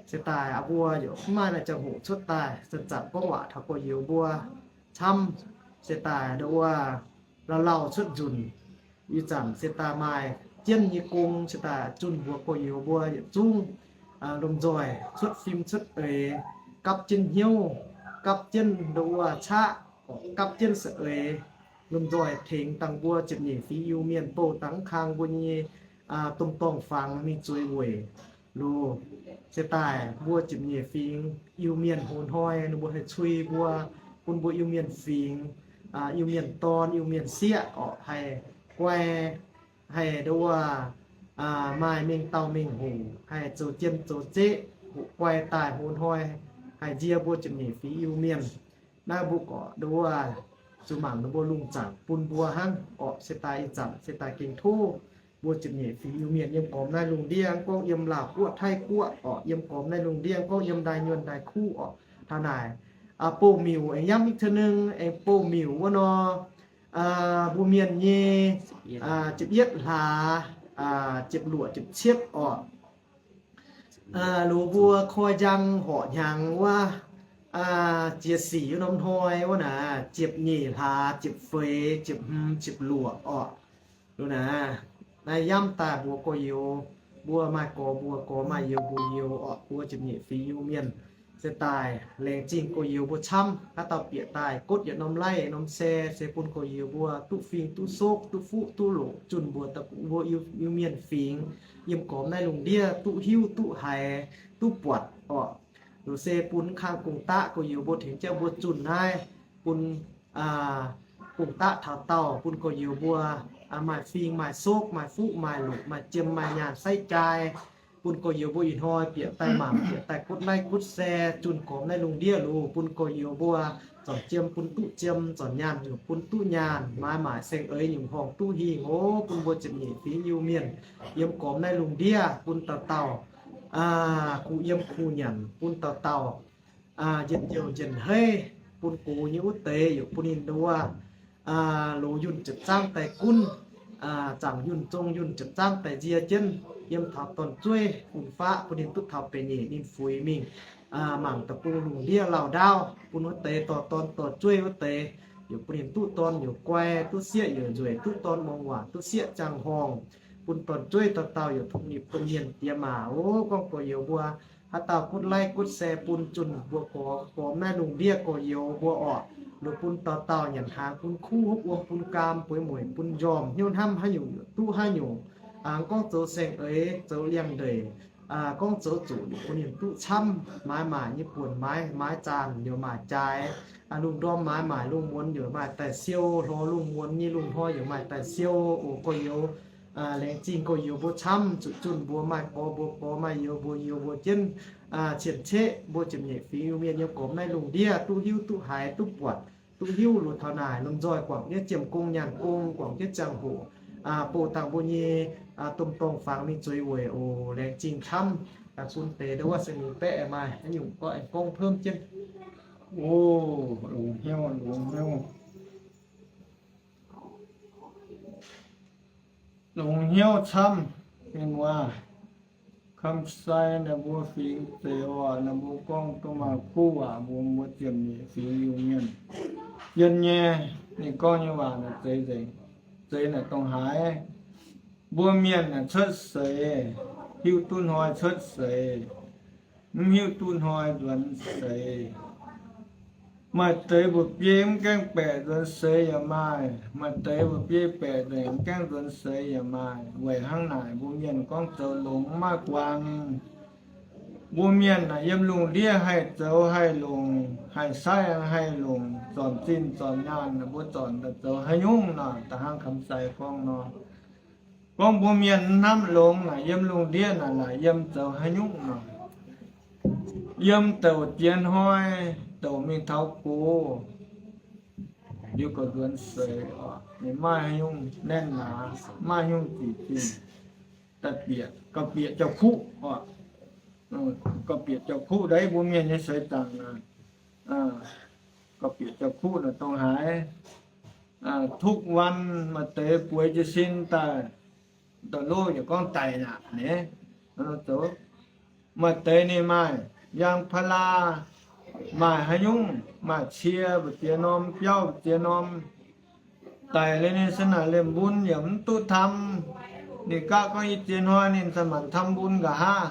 se daaih mbuo yaac mv maaih naaiv ziangh hoc cuotv daaih, zanc-zanc gorngv waac taux gorx-youz mbuo camv, se daaih nduov lauh lauh cuotv nzunc. Ih zanc se daaih maaih jienv nyei gong, se daaih zunh mbuox gorx-youz mbuo yietc zungv lomh nzoih cuotv fim cuotv eix, gapv jienv hnyouv, gapv jienv nduov caqv, gapv jienv saeng-eix, lomh nzoih tengx dangh mbuo ziepc nyeic fingx Iu-Mienh bouh dangx kang mbuo nyei domh dorngh fangx mingh zueiz weic. Loz se daaih mbuo ziepc nyeic fingx Iu-Mienh hoz hnoi ninh mbuo haih cui mbuo, bun mbuo Iu-Mienh fingx, Iu-Mienh dorn, Iu-Mienh sieqv orqc, haih guai, haih nduov maaih mengh dauh mengh hoc, haih zoux jiem zoux zeqv, hoqc guai daaih hoz hnoi, haih nzie mbuo ziepc nyeic fingx Iu-Mienh. Naaiv mbuo gorqv nduov zuqc mangc ninh mbuo lungh zaangc bun mbuo hnangv orqc. Se daaih ih zanc se daaih gengh tov mbuo ziepc nyeic fingx Iu-Mienh yiem gormx naaiv lungh ndiev, gorngv yiem Laauh Guoqv, Taiv Guoqv orqc, yiem gormx naaiv lungh ndiev, gorngv yiem ndaaih nyuonh ndaaih kuv orqc, taux naaic bouh miuc aengx yamv mv teu nengh aengx bouh miuc wuov nor, mbuo mienh nyei ziepc yietv hlaax, ziepc luoqc, ziepc cietv orqc. Loz mbuo koi njang horqc hnyangx wuov, jiex sic wuov norm hnoi wuov naaic, ziepc nyeic hlaax, ziepc feix, ziepc hmz, ziepc luoqc orqc. Loz naaic, naaiv yamv daaih mbuox gorx-youz mbuo, maaih gorx mbuox gorx, maaih youz mbuox youz orqc, mbuo ziepc nyeic fingx Iu-Mienh se daaih laengz zingh gorx-youz mbuo camv. Haaix dauh bieqc daaih gotv yietc norm like, norm share se bun gorx-youz mbuo duqv fing, duqv sokv, duqv fuqv, duqv loqc, zunh mbuox daaih mbuo Iu-Mienh fingx yiem gormx naaiv lungh ndiev duqv hiuv, duqv haiz, duqv buatc orqc. Loz se bun kang gong-daqv gorx-youz mbuo tengx jienv mbuo zunh naaiv, bun gong-daqv taux daauh, bun gorx-youz mbuo maaih fing, maaih sokv, maaih fuqv, maaih loqc, maaih jiem, maaih nyaanh ใช้จ่าย, bun gorx-youz mbuo ih hnoi bieqc daaih mangc, bieqc daaih กดไลค์ กดแชร์ zunh gormx naaiv lungh ndiev loz, bun gorx-youz mbuo zornc jiem bun duqv jiem, zornc nyaanh nyungc bun duqv nyaanh, maaiz maaic saeng-eix nyungc horngh duqv hingh oc. Bun mbuo ziepc nyeic fingx Iu-Mienh yiem gormx naaiv lungh ndiev bun dauh dauh kuh yiem kuh nyanc, bun dauh dauh njien-youh njien-heiv, bun gox nyei wuov deix yaac bun ninh nduov loz yunh ziepc zaangv daaih gunv, zaangc yunh zong yunh ziepc zaangv daaih nzie jienv, yiem taux dorn-zueiv fun-faqv bun ninh duqv taux benx nyeic ninh fuix mingh mangc deic-bung lungh ndiev lauh ndaauv, bun wuov deix dorh dorn dorh zueiv wuov deix yaac bun ninh duqv dorn yaac guai, duqv sieqv yaac nzueic, duqv dorn muangx waac, duqv sieqv ziangh horngh, bun dorn-zueiv dauh dauh yaac tongx nipc domh mienh diex maac oc. Gorngv gorx-youz mbuo haaix dauh กดไลค์ กดแชร์ bun zunh mbuo gorx, gormx naaiv lungh ndiev gorx-youz mbuo orqc, loz bun dauh dauh nyanc hnaangx bun kuv, hopv wuom bun gaam, bueix mueic bun njormh, hnyouv hnamv haaix nyungc yaac duqv haaix nyungc. Aengx gorngv zoux saeng-eix, zoux liangx-ndeic, gorngv zoux zuqc bun ninh duqv camv. Maaiz maaic nyei buonc maaiz, maaiz zaanh yaac maaih jaaix. Lungh ndorm maaiz maaic lungh muonz yaac maaih daaih siou, hlo lungh muonz nyei lungh hnoi yaac maaih daaih siou. O gorx-youz, laengz zingh gorx-youz mbuo camv, zuqc zunh mbuo maaih gorx mbuo gorx, maaih youz mbuo youz, mbuo jienv cien-ceqv mbuo ziepc nyeic fingx Iu-Mienh nyei gormx naaiv lungh ndiev duqv hiuv duqv haiz duqv buatc, duqv hiuv luoqc taux naaic lomh nzoih guangc jienv ziemh gong nyaanh gong, guangc jienv ziangh hoc bouh dangh mbuo nyei domh dorngh fangx mingh zueiz weic oc. Laengz zingh camv. Bun deix ndau wuov se mingh baeqv maaih haaix nyungc gorngv, aengx gorngv เพิ่ม jienv. O, longx hnyouv, longx hnyouv. Longx hnyouv camv. Mienh muoz, Kamsai ninh mbuo fingx Zeux oc, ninh mbuo gorngv duqv maaih kuv waac mbuox mbuo ziepc nyeic fingx Iu-Mienh. Yien nyei, ninh gorngv nyei waac naaic zeiz nzengc. Zeiz naaic dongh haaix? Mbuo mienh naaic cuotv seix, hiuv duqv hnoi cuotv seix, mv hiuv duqv hnoi nzuonx seix. Maaih deix mba'biei mv gaengh baeqc nzuonx seix yaac maaih, maaih deix mba'biei baeqc nzengc mv gaengh nzuonx seix yaac maaih. Weic hnangv naaic mbuo mienh gorngv zoux longx maiv guangc. Mbuo mienh naaic yiem lungh ndiev haih zoux haih longc, haih saaiv haih longc, zornc zinh zornc nyaanh, mbuo zornc daaih zoux haaix nyungc nor, da'hnangv Kamsai gorngv nor. Gorngv mbuo mienh mv hnamv longx naaic, yiem lungh ndiev naaic laaic yiem zoux haaix nyungc nor, yiem douc jiex hnoi, douc mingh taux gox, liuz gauh nzuonx seix oc, ninh maiv haaix nyungc naenv naaz, maiv haaix nyungc zic zinh, daaih bieqc, gauh bieqc jauv-kuqv oc. Gauh bieqc jauv-kuqv daaih mbuo mienh nyei seix zaangc naaic, gauh bieqc jauv-kuqv naaic dongh haaix. ทุกวัน maaih deix bueix jiez sin daaih, daaih lov yaac gorngv daic naaic, maaih deix ninh maaih ยางพารา, maaih haaix nyungc, maaih cie mbu'ziex norm, biauv mbu'ziex norm, daic liuz ninh se naaic liemh mbun yaac mv duqv ทำ, ninh gapv gorngv i ziex hnoi ninh se maanc ทำบุญ nqa'haav.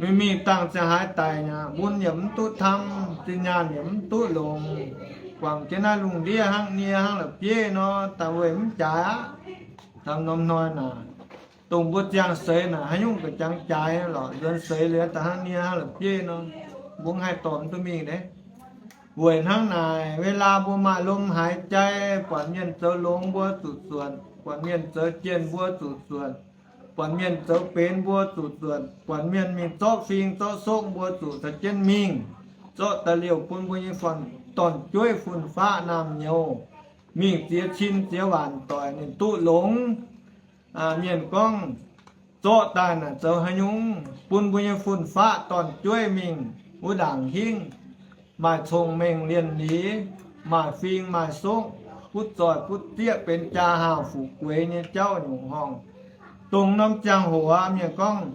Mingh mingh dangh ziangh haaix daic aqv, mbun yaac mv duqv ทำ, zinh nyaanh yaac mv duqv longc, guangc jienv naaiv lungh ndiev hnangv nie hnangv la'bieiv nor, daaih weih mv jaaix aqv. Taux norm hnoi naaic, dongh mbuo ziangh seix naaic haaix nyungc ga'jangx jaaix lorqc, nzuonx seix liuz daaih hnangv nie hnangv la'bieiv nor, mbuo haih dorh mv duqv mingh deix. Weic hnangv naaic, เวลา mbuo maaih lomh haaix jai, buatc mienh zoux longx mbuo zuqc zuotc, buatc mienh zoux jienh mbuo zuqc zuotc, buatc mienh zoux benx mbuo zuqc zuotc, buatc mienh mingh zorqv fing zorqv sokv mbuo zuqc caux jienv mingh, zorqv da'liouh bun mbuo nyei dorn-jueiv fun-faqv naamh nyouz mingh ziex cin ziex waanc doic ninh duqv longx. Mienh gorngv zorqv daaih naaic zoux haaix nyungc bun mbuo nyei fun-faqv dorn-jueiv mingh wuov ndaangc hingv maaih cong-mengh lienh liz, maaih fing maaih sokv, butv zoih butv zieqv benx jaa haah fuqv gueix nyei jauv nyungc horngh. Dongh norm ziangh hoc aqv, mienh gorngv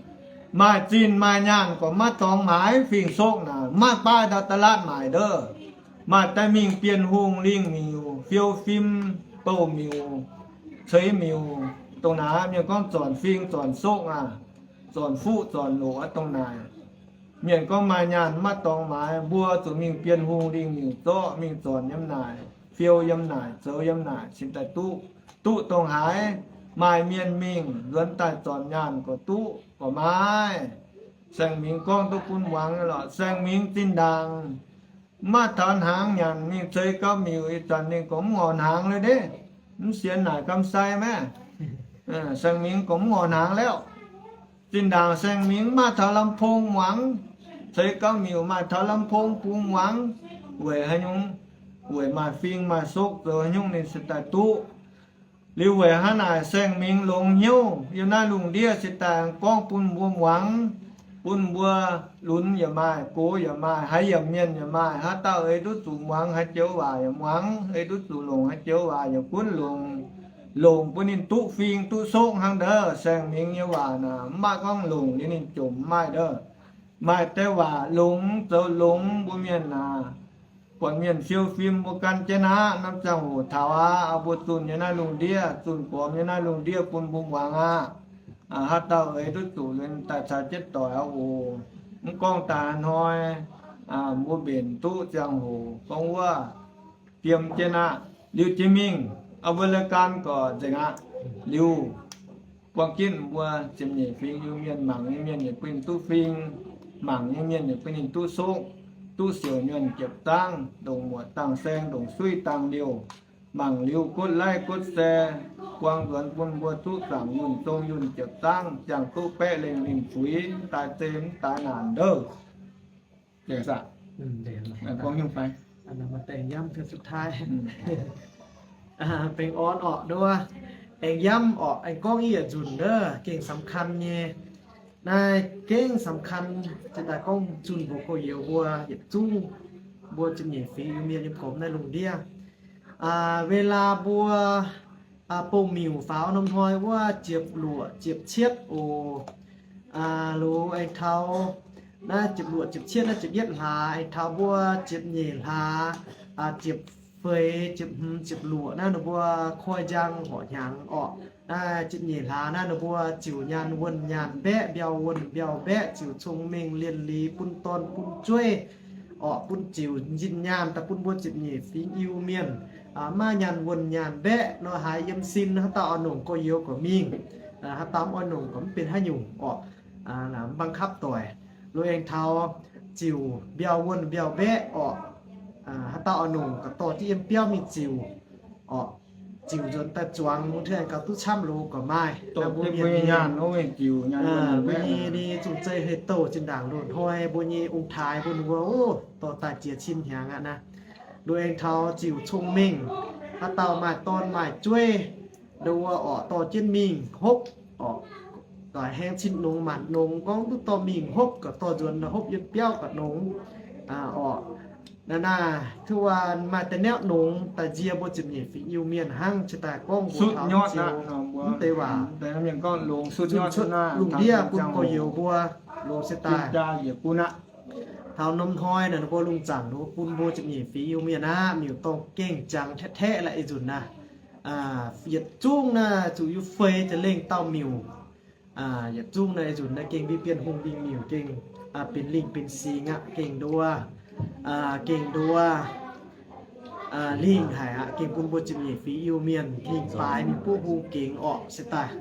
maaih zinh maaih nyaanh gorqv maiv dorngx maaiz fing sokv naaic, maiv baav ndau da'laatv maaic ndov. Maaih daaih mingh Bienh Hungh lingh miuc, fiou fim, bouh miuc, ceix miuc, dongh naaic mienh gorngv zornc fing zornc sokv aqv, zornc fuqv zornc loqc aqv dongh naaic. Mienh gorngv maaih nyaanh maiv dorngx maaiz, mbuo zuqc mingh Bienh Hungh lingh miuc zorqv mingh zornc yiem naaic, fiou yiem naaic, zoux yiem naaic cingx daaih duqv. Duqv dongh haaix, maaih mienh mingh nzuonx daaih zornc nyaanh gorqv duqv gorqv maiv. Saeng Mingx gorngv duqv bun muangx lorqc. Saeng Mingx zinh ndaangc maiv taux hnaangx nyanc, ninh ceix gauh miuc ih zanc ninh gorngv mv ngorc hnaangx lorqc deix. Mv sienx naaic Gamh Sai maiv? Saeng Mingx gorngv mv ngorc hnaangx lorqc. Zinh ndaangc Saeng Mingx maiv taux ลำโพง muangx, ceix gauh miuc maaih taux ลำโพง bun muangx. Weic haaix nyungc? Weic maaih fing maaih sokv zoux haaix nyungc ninh se daaih duqv. Liuz weic hnangv naaic Saeng Mingx longx hnyouv yiem naaiv lungh ndiev se daaih gorngv bun mbuo muangx, bun mbuo lunx yaac maaih, gox yaac maaih, haaix yiemc mienh yaac maaih. Haaix dauh ei duqv zuqc muangx haaix joux waac yaac muangx, ei duqv zuqc longc haaix joux waac yaac gunv longc. Longc bun ninh duqv fing duqv sokv hnangv ndov. Saeng Mingx nyei waac naaic mv maaih gorngv longc liuz ninh jomc, mv maaih ndov. Maaih deix waac longx, zoux longx mbuo mienh naaic. Buatc mienh fiou fim mbuo gan jienv aqv. Norm ziangh hoc taux aqv, mbuo zunh nyei naaiv lungh ndiev, zunh gormx nyei naaiv lungh ndiev bun mbuo muangx aqv. Haaix dauh ei duqv zuqc liuz daaih caux jienv doic aqv oc. Mv gorngv daaih hnoi mbuo mbenc duqv ziangh hoc gorngv wuov, diem jienv aqv. Liuz jiex mingh, mbuo รายการ gorqv nzengc aqv. Liuz Buangh jienv mbuo ziepc nyeic fingx Iu-Mienh, mangc nyei mienh yietc bun ninh duqv fing, mangc nyei mienh yietc bun ninh duqv sokv, duqv siouc nyuonh jiepc zaangv, ndongc muoc dangh saeng, ndongc suiv dangh liouh. Mangc liuz กดไลค์ กดแชร์, buang nzuonx bun mbuo duqv zaangc yunh zong yunh jiepc zaangv, ziangh duqv baeqv lengh ninh zuiz, mv daaih zeiz mv daaih naanc ndouh. Aengx yamv, aengx gorngv yietc nzunc ndov gengh สำคัญ nyei. Naaiv gengh สำคัญ, ziouc daaih gorngv zunh mbuox gorx-youz mbuo yietc zungv, mbuo ziepc nyeic fingx Iu-Mienh yiem gormx naaiv lungh ndiev. Aa, เวลา mbuo, aa, bouh miuc faaux norm hnoi wuov ziepc luoqc ziepc cietv oc. Aa, loz aengx taux, naaiv ziepc luoqc ziepc cietv naaiv ziepc yietv hlaax, aengx taux mbuo ziepc nyeic hlaax, aa, ziepc feix, ziepc hmz, ziepc luoqc naaiv ninh mbuo koi njang horqc hnyangx orqc. Naaiv ziepc nyeic hlaax naaiv ninh mbuo ziouc nyaanh wuonh nyaanh mbaeqv, mbiauh wuonh mbiauh mbaeqv, ziouc cong-mengh lienh liz bun dorn bun jueiv orqc, bun ziouc njinh nyaanh daaih bun mbuo ziepc nyeic fingx Iu-Mienh, aa, maiv nyaanh wuonh nyaanh mbaeqv nor, haiz yiem sin haaix dauh oix nongc gorx-youz gorqv mingh, aa, haaix dauh mv oix nongc gorqv mv benx haaix nyungc orqc. Aa, mv บังคับ doic. Loz aengx taux ziouc mbiauh wuonh mbiauh mbaeqv orqc. Aa, haaix dauh oix nongc gorqv dorh jienv yiem biauv mingh ziouc orqc. Ziouc nzuonx daaih zuangx, mbuo hnangv gauh duqv camv loz gorqv maaih. Mbuo nyei, mbuo nyei zungh zeiv hei douh zinh ndaangc loz-hnoi mbuo nyei ong-taaix mbuo ninh mbuo, o, dorh daaih jiex cin hnyangx aqv naaiv. Loz aengx taux ziouc cong-mengh, haaix dauh maaih dorn maaih jueiv, ndo wuov orqc, dorh jienv mingh hopv orqc. Doic haengx cin nongx maanc nongx, gorngv duqv dorh mingh hopv, gorqv dorh nzuonx hopv yiem biauv gauh nongx orqc. Naaiv naaiv, tov wuov maaih deix naaiv nongx daaih nzie mbuo ziepc nyeic fingx Iu-Mienh hnangv, cingx daaih gorngv mbuox taux mv deix waac. Lungh ndiev bun gorx-youz mbuo, longx se daaih. Taux norm hnoi naaic, ninh mbuo lungh zaangc ninh mbuo bun mbuo ziepc nyeic fingx Iu-Mienh aqv, miuc-dorngh gengh jangx taeqv taeqv la'ih nzunc naaiv. Yietc zungv naaiv zuqc yie fei za'lengh dauh miuc. Yietc zungv naaiv nzunc naaiv gengh mbiv Bienh Hungh lingh miuc gengh benx lingh benx singx aqv, gengh nduov, gengh nduov lingh haic aqv, gengh bun mbuo ziepc nyeic fingx Iu-Mienh mingh baaix mingh buov hung gengx orqc se daaih.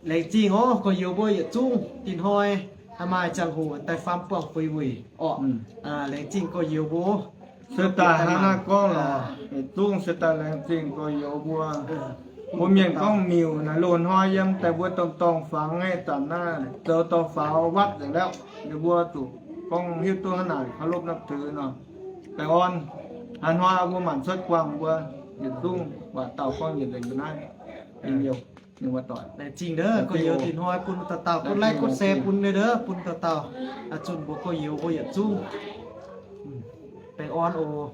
Laengz zingh oc gorx-youz mbuo yietc zungv. Ih hnoi haih maaih ziangh hoc daaih faam buangh fuix wuic orqc. Laengz zingh gorx-youz mbuo. Se daaih hnangv naaiv gorngv lorqc, yietc zungv se daaih laengz zingh gorx-youz mbuo. Mbuo mienh gorngv miuc naaic loz-hnoi yiem daaih mbuo dorngh dorngh fangx nyei zanc naaiv zoux dorh faaux วัด nzengc laeqv. Ninh mbuo zuqc gorngv hiuv duqv hnangv naaic เคารพนับถือ nor. Baengh orn, hnoi-hnoi mbuo maanc cuotv buangh mbuo yietc zungv waac dauh gorngv njiec nzengc mbuo naaiv. Laengz zingh ndov gorx-youz, ih hnoi bun dauh dauh กดไลค์ กดแชร์ bun nyei ndov, bun dauh dauh zunh mbuox gorx-youz mbuo yietc zungv. Baengh orn oc.